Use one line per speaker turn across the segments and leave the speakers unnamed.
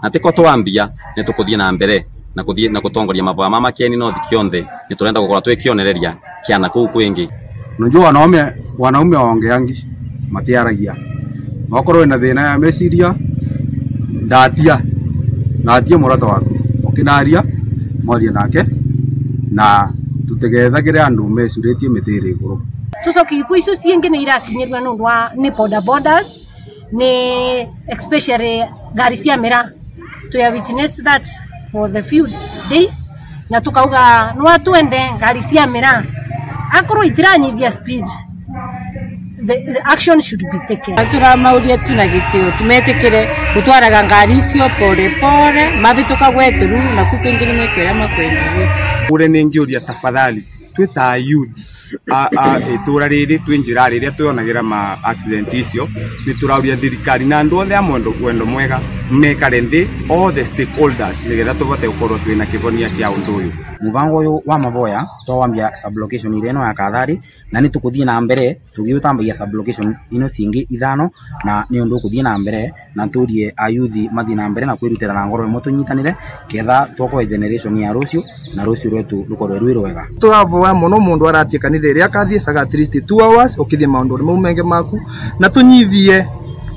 Na tiko twambia ni tukuthie na mbere na kuthie na kutongoria mavoya ma Makeni North kionthe ni turenda gukorwa twi kionereria kia na kuu kwingi.
Unajua wanaume waongeangi matiaragia wakorwo na thina ya meciria ndatia natie murata waku ukinaria mwarie nake na tutegethagire andu mecuritie mitiri iguru.
Tucoki ikuo icio ciingi ni irakinyirwa nundu wa ni boda bodas ni especially ngari cia mira. We have witnessed that for the few days na tukauga no twende ngari cia mira akorwo itiranyithia speed, the action should be taken.
Turamauria tuna gitio tumetikire gutwaraga ngari icio pole pole mavituka gweturu na ku kwingi ni mekwira makwendiwe.
Ure ningiuria tafadhali twita youth a itura riri twi njira riria twionagira ma accident icio ni turauria thirikari na andu othe a mwendo wendo mwega mekare nthi all the stakeholders nigetha tuvote gukorwo twina kivonia kia undu uyu.
Muvango uyu wa mavoya twawambia sublocation ire ino ya Kathari na ni tukuthie na mbere tugiutambagia sublocation ino cingi ithano na ni undu kuthie na mbere na turie ayuthi mathie na mbere na kwirutira na ngoro imwe tunyitanire ketha twokoe generation ya rucio na rucio rwetu rukorwe rwi rwega.
Turavoya muno mundu aratie kanitha iria akathiecaga at least 2 hours ukithie maundu mau menge maku na tunyithie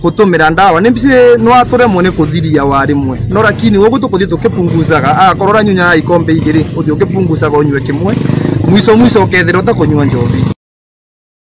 kutumira ndawa ni mbici no aturemwo ni kuthiria wa rimwe no lakini uguo tukuthie tukipunguzaga agakorwo uranyunya ikombe igiri uthie ukipunguzaga unyue kimwe mwico mwico ukethira utakunyua njohi.